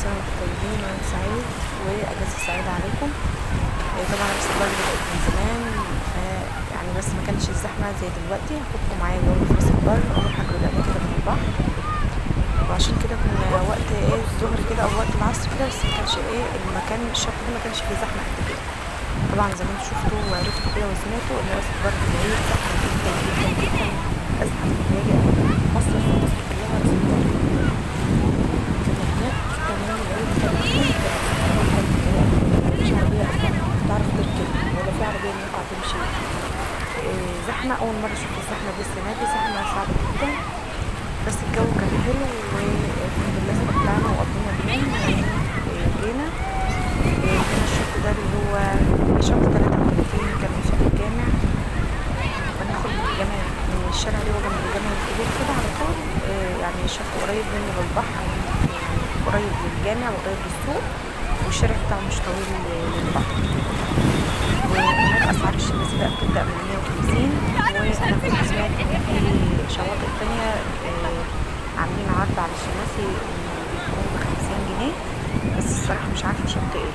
سنة وانتم طيبين وعيد سعيد وأجازة سعيدة عليكم. طبعا راس البر بدأت من زمان، يعني بس ما كانش الزحمة زي دلوقتي. هاخدكم معايا جولة في راس البر. أول حاجة بدأنا كده من البحر، وعشان كده كنا وقت الظهر كده أو وقت العصر كده، بس ما كانش المكان الشط ده ما كانش فيه زحمة قد كده. طبعا زي ما انتم شفتوا وعرفتوا كده وسمعتوا ان راس البر في العيد زحمة جدا جدا جدا، أزحم مصر في مصر كلها راس البر. كان هناك كمان العيد كان زحمة، مفيش عربية أصلا تعرف تركب ولا في عربية ينفع تمشي. زحمة، أول مرة أشوف الزحمة دي السنة دي، زحمة صعبة جدا، بس الجو كان حلو والحمد لله استمتعنا وقضينا اليوم. جينا الشط ده اللي هو شط 33 كان قصاد الجامع، بندخل من الجامع من الشارع اللي هو جنب الجامع الكبير كده على طول. يعني الشط قريب منه للبحر، يعني قريب للجامع وقريب للسوق، والشارع بتاعه مش طويل للبحر. وهناك اسعار الشماسي بقى بتبدا من 150، وانا كنت سمعت ان في شواطئ تانية عاملين عرض على الشماسي بيكون ب50 جنيه، بس الصراحة مش عارفه شط ايه.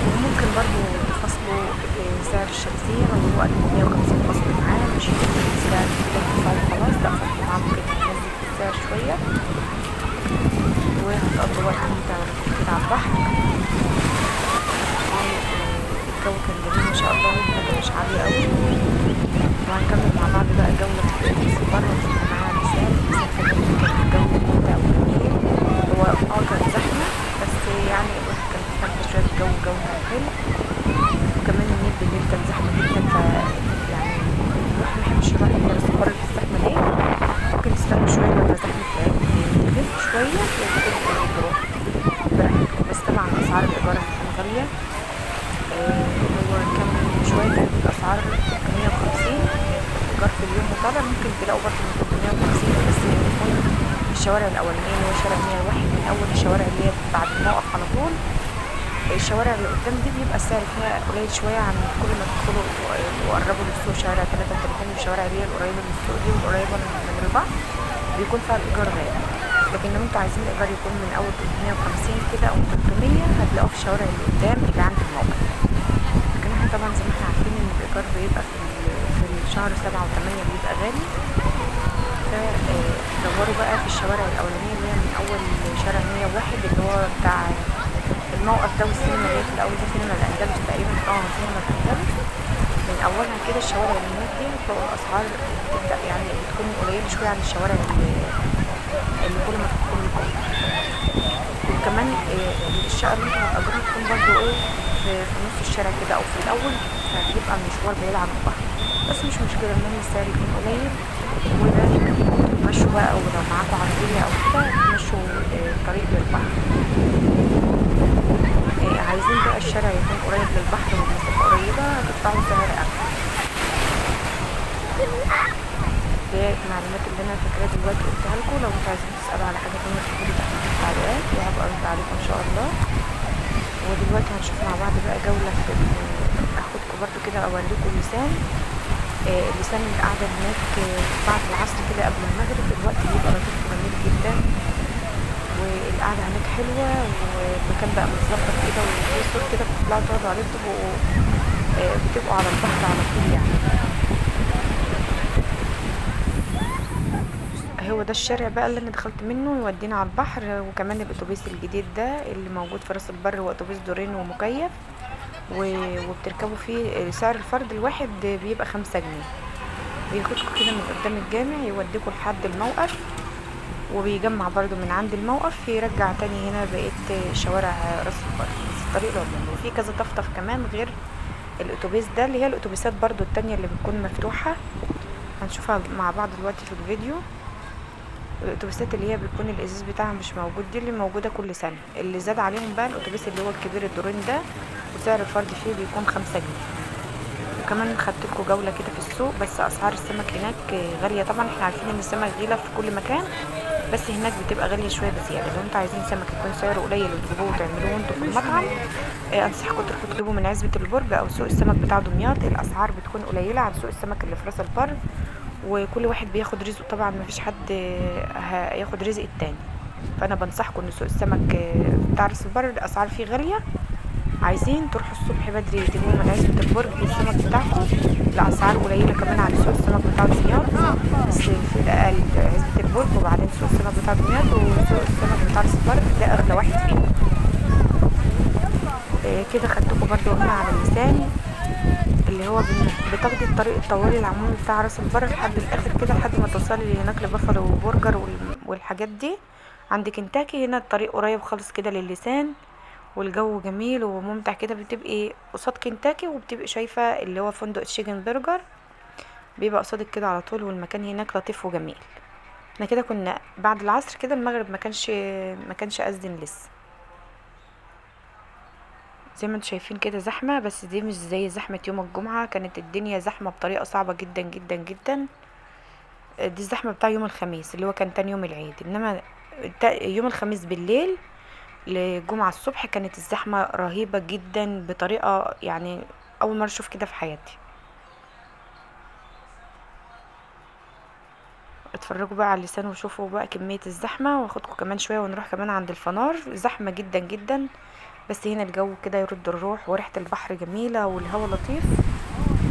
وممكن برضو تفصلوا سعر الشمسية لو هو قال 150 فصل معاه، مش السعر كده تدفعوا خلاص، لا فصلوا معاه ممكن تنزل في السعر شوية، وهتقضوا وقت ممتع ولطيف كده على البحر. الجو كان جميل ما شاء الله، والموجة مش عالية قوي. وهنكمل مع بعض بقى جولة في راس البر، وهتبقى معايا مثال كمان. كان الجو ممتع وجميل، هو كان زحمة بس يعني الواحد كان مستمتع شوية بالجو، الجو كان حلو. وكمان النيل بالليل كان زحمة جدا، ف يعني الواحد ميحبش يروح راس البر في الزحمة دي. ممكن تستنوا شوية لما زحمة العيد تخف شوية وتبقوا تروحوا براحتكم. بس طبعا أسعار الإيجار هتكون غالية. هو كان من شوية كانت الأسعار 350 الإيجار في اليوم وطالع، ممكن تلاقوا برضه من 350، بس بيكون في الشوارع الأولانية اللي هو شارع 101، من أول الشوارع اللي هي بعد الموقف على طول. الشوارع اللي قدام دي بيبقى السعر فيها قليل شوية عن كل ما تدخلوا وقربوا للسوق، شارع 33 والشوارع اللي هي القريبة من السوق دي والقريبة من البحر بيكون فيها الإيجار غالي. لكن لو انتوا عايزين الإيجار يكون من أول 350 كده أو 300 هتلاقوه في الشوارع اللي قدام اللي عند الموقف. لكن احنا طبعا زي ما احنا عارفين ان الإيجار بيبقى في الشهر 7 و8 بيبقى غالي، فدوروا بقى في الشوارع الأولانية اللي هي من أول شارع 101 اللي هو بتاع الموقف ده والسينما اللي هي في الأول دي، سينما الأندلس تقريبا، سينما الأندلس، من أولها كده الشوارع اللي هناك دي هتلاقوا الأسعار بتبدأ يعني بتكون قليلة شوية عن الشوارع اللي كل ما تدخلوا لجوه. وكمان الشقة اللي انتوا هتأجروها تكون برضو في نص الشارع كده أو في الأول، فبيبقى المشوار بعيد عن البحر، بس مش مشكلة، المهم السعر يكون قليل. وده تمشوا بقى، ولو معاكوا عربية أو كده تمشوا الطريق للبحر. عايزين بقى الشارع يكون قريب للبحر والمسافة قريبة هتدفعوا سعر أغلى. دي المعلومات اللي انا فاكراها دلوقتي قلتها لكم. لو انتوا عايزين تسألوا على حاجة تانية اكتبوا لي تحت في التعليقات وهبقى ارد عليكم ان شاء الله. ودلوقتي هنشوف مع بعض بقى جولة في اخدكم برضو كده اوريكم اللسان. اللسان اللي قاعدة هناك بعد العصر كده قبل المغرب، الوقت بيبقى لطيف وجميل جدا، والقعدة هناك حلوة، والمكان بقى متظبط كده، وفي صوت كده بتطلعوا تقعدوا عليه، بتبقوا على البحر على طول يعني. هو ده الشارع بقى اللي انا دخلت منه يودينا على البحر. وكمان الاتوبيس الجديد ده اللي موجود في راس البر هو اتوبيس دورين ومكيف، وبتركبوا فيه سعر الفرد الواحد بيبقى 5 جنيه، بياخدكم كده من قدام الجامع يوديكم لحد الموقف، وبيجمع برضو من عند الموقف يرجع تاني هنا بقية شوارع راس البر، بس الطريق العمومي. وفي كذا طفطف كمان غير الاتوبيس ده، اللي هي الاتوبيسات برضو التانية اللي بتكون مفتوحة هنشوفها مع بعض دلوقتي في الفيديو. الاتوبيسات اللي هي بيكون الازاز بتاعها مش موجود دي اللي موجودة كل سنة، اللي زاد عليهم بقى الاتوبيس اللي هو الكبير الدورين ده، وسعر الفرد فيه بيكون 5 جنيه. وكمان خدت لكم جولة كده في السوق، بس اسعار السمك هناك غالية. طبعا احنا عارفين ان السمك غالي في كل مكان، بس هناك بتبقى غالية شوية بزيادة. لو انتوا عايزين سمك يكون سعره قليل وتجيبوه وتعملوه انتوا في المطعم، انصحكم تروحوا تجيبوا من عزبه البرج او سوق السمك بتاع دمياط، الاسعار بتكون قليله عن سوق السمك اللي في راس البر، وكل واحد بياخد رزقه طبعا، مفيش حد هياخد رزق التاني. فانا بنصحكم ان سوق السمك بتاع راس البر الاسعار فيه غالية. عايزين تروحوا الصبح بدري تجيبوا من عزبة البرج السمك بتاعكم، الاسعار قليله كمان على سوق السمك بتاع دمياط، بس في الاقل عزبة البرج وبعدين سوق السمك بتاع دمياط وسوق السمك بتاع راس البر ده اغلى واحد فيهم. كده خدتكم برضو هنا على اللسان اللي هو بتاخدي الطريق الطوالي العمومي بتاع راس البر لحد الاخر كده، لحد ما توصلي هناك لبافالو وبرجر والحاجات دي عند كنتاكي. هنا الطريق قريب خالص كده للسان، والجو جميل وممتع كده. بتبقي قصاد كنتاكي وبتبقي شايفه اللي هو فندق تشيكن برجر، بيبقى قصادك كده على طول، والمكان هناك لطيف وجميل. احنا كده كنا بعد العصر كده، المغرب ما كانش اذن لسه. زي ما انتم شايفين كده زحمة، بس دي مش زي زحمة يوم الجمعة، كانت الدنيا زحمة بطريقة صعبة جدا جدا جدا. دي الزحمة بتاع يوم الخميس اللي هو كان تاني يوم العيد، انما يوم الخميس بالليل لجمعه الصبح كانت الزحمة رهيبة جدا بطريقة يعني اول مرة اشوف كده في حياتي. اتفرجوا بقى على اللسان وشوفوا بقى كمية الزحمة، واخدكم كمان شوية ونروح كمان عند الفنار. زحمة جدا جدا، بس هنا الجو كده يرد الروح، وريحه البحر جميلة والهواء لطيف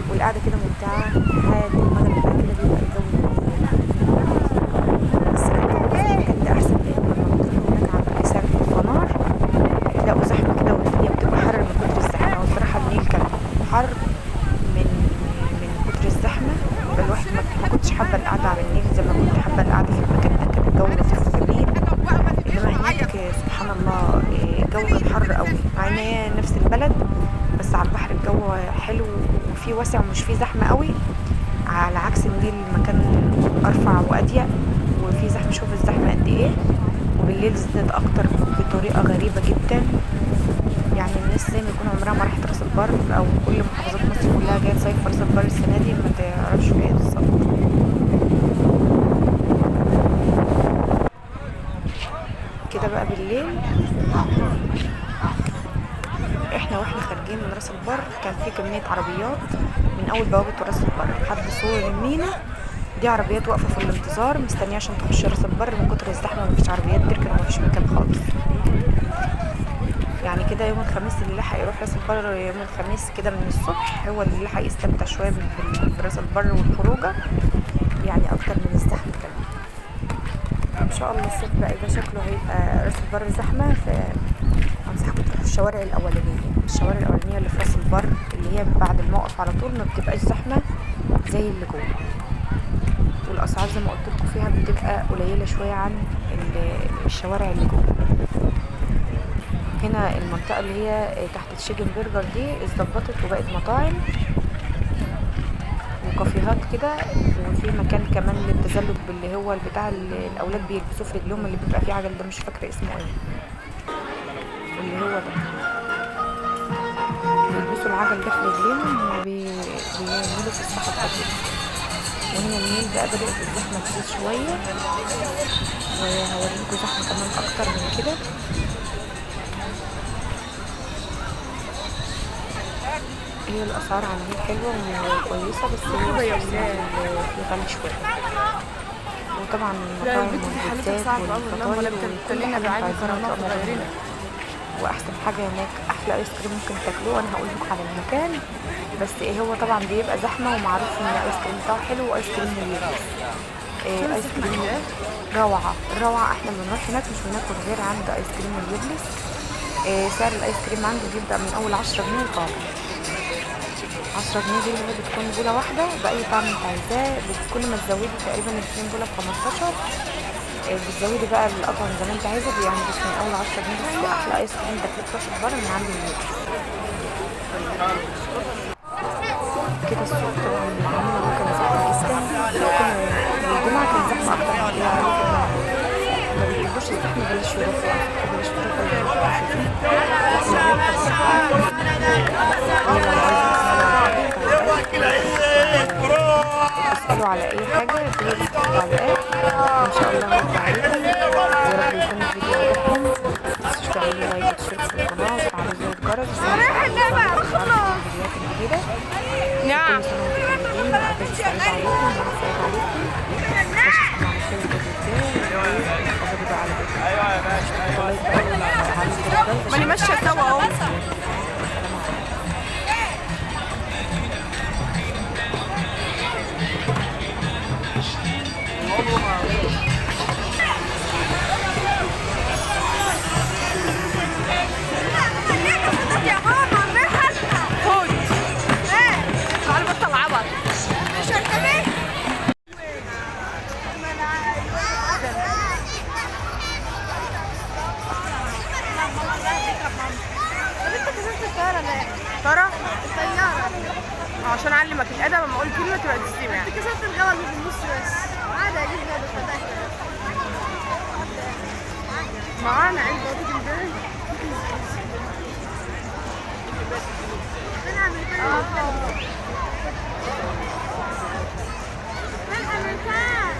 والقعده كده ممتعة لحد المغرب بقى كده بيبقى الجو جميل. بس المكان ده احسن، لان لما بتروحوا هناك عند اللسان في الفنار تلاقوا زحمة كده والدنيا بتبقى حر من كتر الزحمة. والصراحة النيل كان حر من كتر الزحمة، فالواحد ما كنتش حابة القعدة على النيل زي ما كنت حابة القعدة في المكان ده، كان الجو لطيف وجميل. انما هناك سبحان الله الجو كان حر قوي، مع ان هي نفس البلد بس على البحر الجو حلو وفي واسع ومش فيه زحمة قوي، على عكس النيل المكان ارفع واضيق وفي زحمة. شوف الزحمة قد ايه، وبالليل زادت اكتر بطريقة غريبة جدا. يعني الناس زي ما يكون عمرها ما راحت راس البر، او كل محافظات مصر كلها جاية تصيف في راس البر السنة دي، ما تعرفش في ايه بالظبط. كده بقى بالليل احنا واحنا خارجين من راس البر كان في كمية عربيات من اول بوابه راس البر لحد سور المينا، دي عربيات واقفة في الانتظار مستنيه عشان تخش راس البر. من كتر الزحمة مفيش عربيات تركن ومفيش مكان خالص. يعني كده يوم الخميس اللي لحق يروح راس البر يوم الخميس كده من الصبح هو اللي لحق يستمتع شوية براس البر والخروجه، يعني اكتر من الزحمة كمان. ان شاء الله الصيف بقى يبقى شكله هيبقى راس البر زحمة، فانصحكم تروحوا الشوارع الاولانية، الشوارع الاولانية اللي في راس البر اللي هي بعد الموقف على طول ما بتبقاش زحمة زي اللي جوه، والاسعار زي ما قلت لكم فيها بتبقى قليله شوية عن الشوارع اللي جوه. هنا المنطقة اللي هي تحت تشيكن برجر دي اتظبطت وبقت مطاعم وكافيهات كده، وفي مكان كمان للتزلج باللي هو بتاع الاولاد بيلبسوه في رجلهم اللي بيبقى فيه عجل ده، مش فاكره اسمه ايه، اللي هو ده بيلبسوا العجل ده في رجليهم وبيعملوا في الصحة بتاعتهم. وهنا النيل بقى بدأت الزحمة تزيد شوية، وهوريكم زحمة كمان اكتر من كده. هي الاسعار على النيل حلوة وكويسة، بس هي في غالي شوية. وطبعا المطاعم والبيتزات والفطاير وكل حاجة انتوا عايزينها هتبقى موجودة. واحسن حاجة هناك احلى ايس كريم ممكن تاكلوه، انا هقول لكم على المكان، بس ايه هو طبعا بيبقى زحمة ومعروف ان الايس كريم بتاعه حلو، وايس كريم مليان ايس كريم روعه روعه. احنا بنروح هناك مش بناكل غير عند ايس كريم اليبلس. سعر الايس كريم عنده بيبدا من اول 10 جنيه وطالع. 10 جنيه دي اللي هي بتكون بوله واحدة باي طعم انت عايزاه، كل ما تزودي تقريبا 2 بوله ب15، بتزودي بقى الاطعم زي ما انت عايزه يعني، بس من اول 10 جنيه. بس احلى ايس كريم تاكليه في راس البر من عند اليبلس. كده السوق طبعا الجمعة كان زحمة جدا، والجمعة كان زحمة اكتر من كده. ما بيحبوش الزحمة بلاش يروحوا، بلاش تروحوا تسألوا على اي حاجة في التعليقات، وان شاء الله هرد عليكم. يا رب يكون الفيديو عجبكم، متنسوش تعملوا like وتشتركوا في القناة وتفعلوا زر الجرس عشان يوصلكم الفيديوهات الجديدة. كل سنة وانتم طيبين، وأجازة سعيدة عليكم وعافية عليكم. اشوفكم على خير الفيديو الجاي، واتفضلوا بقى على بيتكم. بنتمشى سوا اهو. يا ماما ما حلقة. خد تعالوا بطل عبط. مش هركبي؟ طب انت كسرت الطيارة ليه؟ ترى الطيارة عشان اعلمك الادب، اما اقول كلمة تبقى تسمع. انت كسرت الغلا اللي في النص بس. عادي اجيب لها بس. معانا علبة وتيجي البيت. فين امريكان؟ فين امريكان؟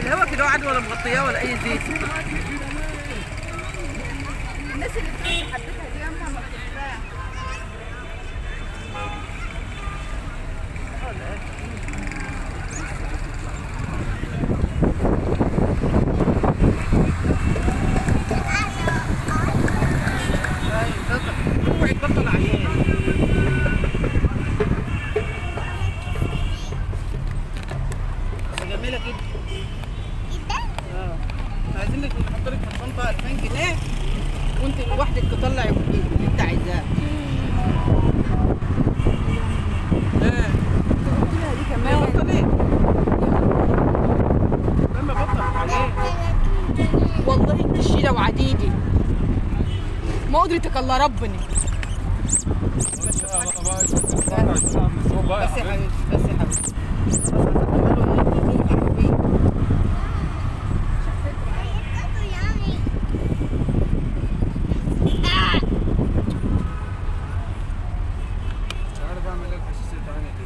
الهوا كده قاعد ولا مغطياه ولا اي زيت. الناس اللي بتقول حبيتها دي ياما ما بتتباع. اوعي تبطل عيان. جميلة جدا جدا. عايزين لك نحط لك في الشنطة 2000 جنيه وانت لوحدك تطلعي اللي انت عايزاه. اه دي كمان بطل ايه؟ لما بطل عليه والله انت الشيله وعديدي ما قدرتك الا ربنا. بس يا حبيبي، بس يا حبيبي، بس هتعملوا. مش عارف اعمل ايه الحساسية تاني دي.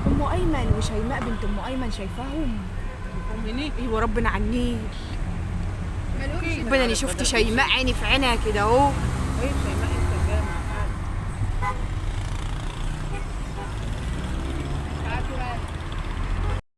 ام ايمن وشيماء بنت ام ايمن شايفاهم؟ ايوه ربنا على النيل. ربنا اني شفت شيماء عيني في عينها كده اهو. ايه شيماء؟